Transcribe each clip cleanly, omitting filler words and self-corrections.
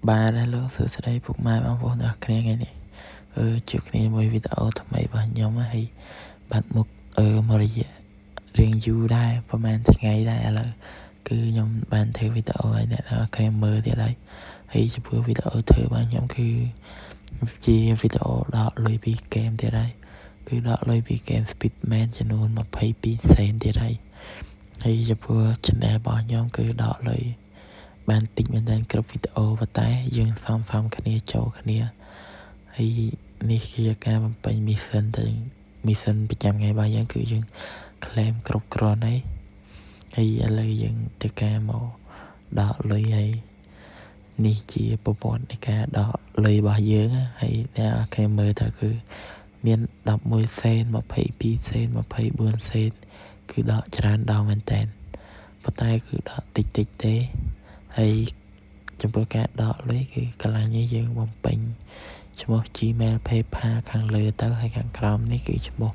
បាទ Hello សួស្តីពុកម៉ែបងប្អូនទាំងអស់គ្នា។ថ្ងៃនេះជួបគ្នាមួយវីដេអូថ្មីរបស់ខ្ញុំហើយបាត់មុខមករយៈរៀងយូរដែរប្រហែលថ្ងៃដែរឥឡូវគឺខ្ញុំបានធ្វើវីដេអូឲ្យអ្នកទាំងអស់គ្នាមើលទៀតហើយហើយចំពោះវីដេអូធ្វើរបស់ខ្ញុំគឺជាវីដេអូដកលុយពីហ្គេមទៀតហើយគឺដកលុយពីហ្គេម Speedman ចំនួន22សេនទៀតហើយហើយចំពោះ channel របស់ខ្ញុំគឺដកលុយបានតិចមែនទែនគ្រប់វីដេអូប៉ុន្តែយើងសំសំគ្នាចូលគ្នាហើយនេះជាការបំពេញ mission ទៅ mission ប្រចាំថ្ងៃរបស់យើងគឺយើង claim គ្រប់គ្រាន់ហើយហើយឥឡូវយើងទៅការមកដកលុយហើយនេះជាប្រព័ន្ធនៃការដកលុយរបស់យើងហើយអ្នកគ្នាមើលទៅគឺមាន11សេន22សេន24សេនគឺដកច្រើនដងមែនតើប៉ុន្តែគឺដកតិចតិចទេហើយចំពោះការដកលុយគឺកន្លែងនេះយើងបំពេញឈ្មោះ Gmail PayPal ខាងលើទៅហើយខាងក្រោមនេះគឺឈ្មោះ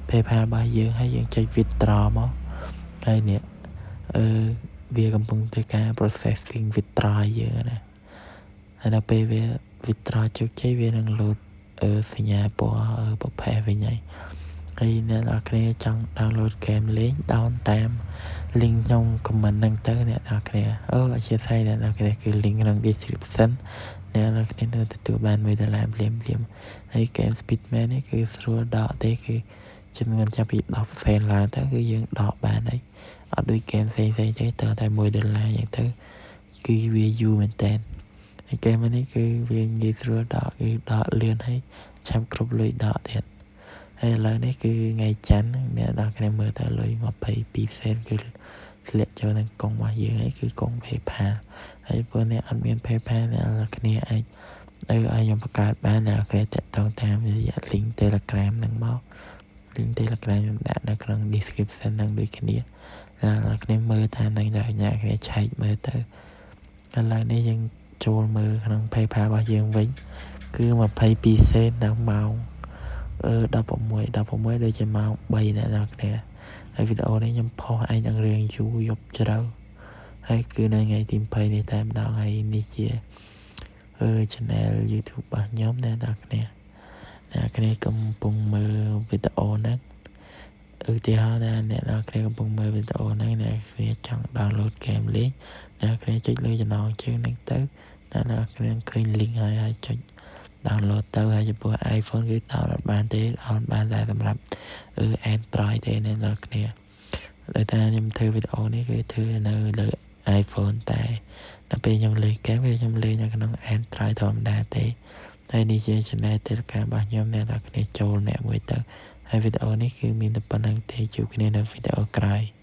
PayPal របស់យើងហើយយើងចុច withdraw មកហើយនេះវាកំពុងធ្វើការ processing withdraw យើងណាហើយដល់ពេលវា withdraw ជោគជ័យវានឹង load សញ្ញាពណ៌ប្រផេះវិញហើយហើយអ្នកនរគ្នាចង់ download game លេង down តាម link ក្នុង comment ហ្នឹងទៅអ្នកនរគ្នាអធ្យាស្រ័យអ្នកនរគ្នាគឺ link ក្នុង description អ្នកនរគ្នានឹងទទួលបាន1ដុល្លារភ្លាមភ្លាមហើយ game Speedman នេះគឺស្រួលដកទេគឺចំនួនចាប់ពី10សេនឡើងទៅគឺយើងដកបានហើយអត់ដូច game ផ្សេងផ្សេងទេតើតែ1ដុល្លារអញ្ចឹងទៅគឺវាយូរមែនតើហើយ game នេះគឺវាងាយស្រួលដកគឺដកលឿនហើយឆាប់គ្រប់លុយដកទៀតហើយឥឡូវនេះគឺថ្ងៃច័ន្ទអ្នកនរគ្នាមើលទៅលុយ22សេនគឺធ្លាក់ចូលក្នុងកុងរបស់យើងហើយគឺកុង PayPal ហើយពួកអ្នកអត់មាន PayPal អ្នកនរគ្នាអាចឲ្យខ្ញុំបង្កើតបានអ្នកគ្នាតាក់ទងតាមរយៈ link Telegram ហ្នឹងមក link Telegram ខ្ញុំដាក់នៅក្នុង description ហ្នឹងដូចគ្នាអ្នកនរគ្នាមើលតាមហ្នឹងដល់អ្នកគ្នាឆែកមើលទៅឥឡូវនេះយើងចូលមើលក្នុង PayPal របស់យើងវិញគឺ22សេនដល់ម៉ោង16 16ដូចជាម៉ោង3អ្នកនរគ្នាហើយវីដេអូនេះខ្ញុំផុសឯងនឹងរឿងយូរយប់ជ្រៅហើយគឺនៅថ្ងៃទី20នេះតែម្ដងហើយនេះជាchannel YouTube របស់ខ្ញុំអ្នកនរគ្នាអ្នកគ្នាកំពុងមើលវីដេអូហ្នឹងឧទាហរណ៍ថាអ្នកនរគ្នាកំពុងមើលវីដេអូហ្នឹងអ្នកគ្នាចង់ download game លេងអ្នកគ្នាចុចលើចំណងជើងហ្នឹងទៅអ្នកនរគ្នាឃើញ link ហើយហើយចុច download ទៅហើយចំពោះ iPhone គឺ download បានទេ download បានតែសម្រាប់Android ទេអ្នកនរគ្នាដោយតែខ្ញុំធ្វើវីដេអូនេះគឺធ្វើនៅលើ iPhone តែដល់ពេលខ្ញុំលេងហ្គេមវាខ្ញុំលេងនៅក្នុង Android ធម្មតាទេហើយនេះជា channel Telegram របស់ខ្ញុំអ្នកនរគ្នាចូលអ្នកមួយទៅហើយវីដេអូនេះគឺមានតែប៉ុណ្្នឹងទេជួបគ្នានៅវីដេអូក្រោយ។